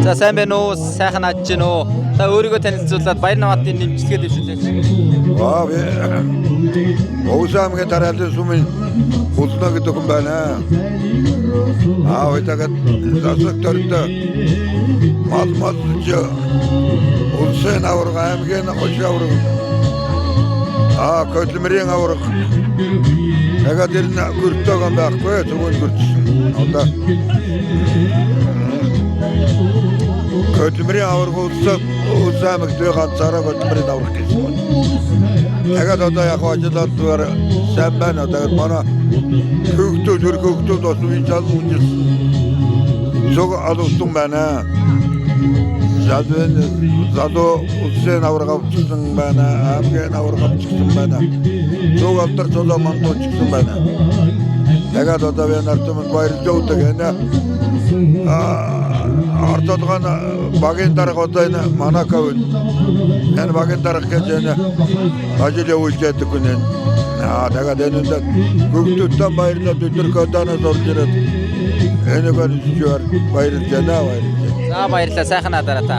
За, сайн байна уу? Сайхан аж гин үү? Та өөрийгөө танилцуулаад Баяр Наваатын нэмжлэгээ дэвшүүлээч. Аа, би Огуз аймгийн Дараалын сумын Хулна гэдэг хүн байна. Аа, уйтагад засаг төрдө мал малж улсын аварга, аймгийн хошиг аварга. Аа, хөдөлмөрийн аварга. Тэгээд тэр нь гөртөг юм байхгүй, зөвхөн гөрчсөн. Одоо хөдөлмөрийн аварга улс аймагт би ганцаараа хөдөлмөрийн аварга гэсэн байна. Тэгээд одоо яг ажиллаад зүгээр сайн байна. Тэгээд манай хүүхдүүд, хөр хүүхдүүд бас үе чал үжилсэн. Зүг алустан байна. Залуу залуу улсын аварга авчихсан байна. Аймгийн аварга авчихсан байна. Зүг алдар цолоо мандуучсан байна. Тэгээд одоо би нарт минь баярлж өгдөг. Энэ ортолгон багийн дарга одоо энэ Монако байна. Энэ багийн дарга гэж энэ ажил явуулж яадаг хүн энэ. Аа, тэгээд энэ үндэ хүүхдүүдтэй баярлаад өдөр кодоноос орж ирээд энэ баярлж баярлж байна, баярлж байна. За, баярлалаа. Сайхан надараа та.